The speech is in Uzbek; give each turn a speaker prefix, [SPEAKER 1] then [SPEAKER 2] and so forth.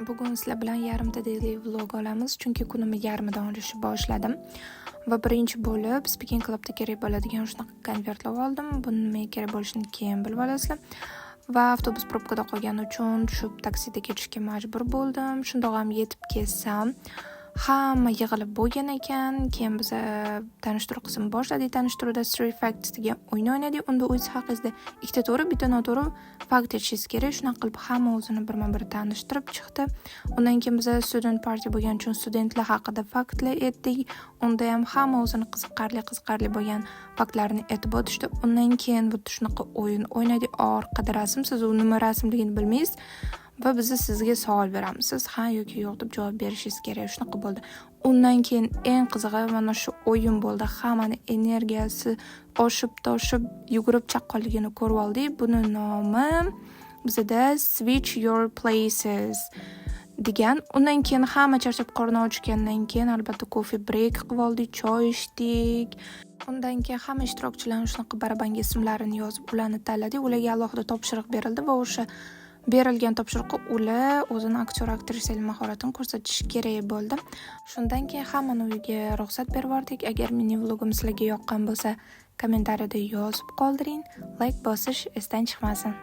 [SPEAKER 1] Bugun sizlar bilan yarimta daily vlog olamiz, chunki kunimni yarmidan olishni boshladim. Va birinchi bo'lib Speaking Clubda kerak bo'ladigan shunaqa konvertlar oldim. Buni nimaga kerak bo'lishini keyin bilib olasizlar. Va avtobus probkada qolgani uchun tushib, taksida ketishga majbur bo'ldim. Shundoq ham yetib kelsam, hamma yig'ilib bo'lgan ekan. Keyin biza tanishtiruv qismini boshladik. Tanishtiruvda Three Facts degan o'yin o'ynadik. Unda o'zingiz haqingizda ikkita to'g'ri, bitta noto'g'ri fakt aytishingiz kerak. Shunaqa qilib hamma o'zini birma-bir tanishtirib chiqdi. Undan keyin biza student party bo'lgani uchun studentlar haqida faktlar aytdik. Unda ham hamma o'zini qiziqarli qiziqarli bo'lgan faktlarni aytib o'tishdi. Undan keyin bitta shunaqa o'yin o'ynadik. Orqada rasm, siz u nima rasmligini bilmaysiz va biz sizga savol beramiz. Siz ha yoki yo'q deb javob berishingiz kerak. Shunaqa bo'ldi. Undan keyin eng qizig'i mana shu o'yin bo'ldi. Hammani energiyasi oshib toshib, yugurib chaqqonligini ko'rib oldik. Buni nomi bizada Switch Your Places degan. Undan keyin hamma charchab, qorni ochgandan keyin, albatta, coffee break qilib oldik, choy ichdik. Undan keyin hamma ishtirokchilarni shunaqa barabanga ismlarini yozib, ularni tanladik. Ularga alohida topshiriq berildi va o'sha berilgan topshiriqqa ular o'zini aktyor, aktrisalik mahoratini ko'rsatishi kerak bo'ldi. Shundan keyin hammani uyiga ruxsat berib yubordik. Agar mening vlogim sizlarga yoqqan bo'lsa, kommentariyada yozib qoldiring. Like bosish esdan chiqmasin.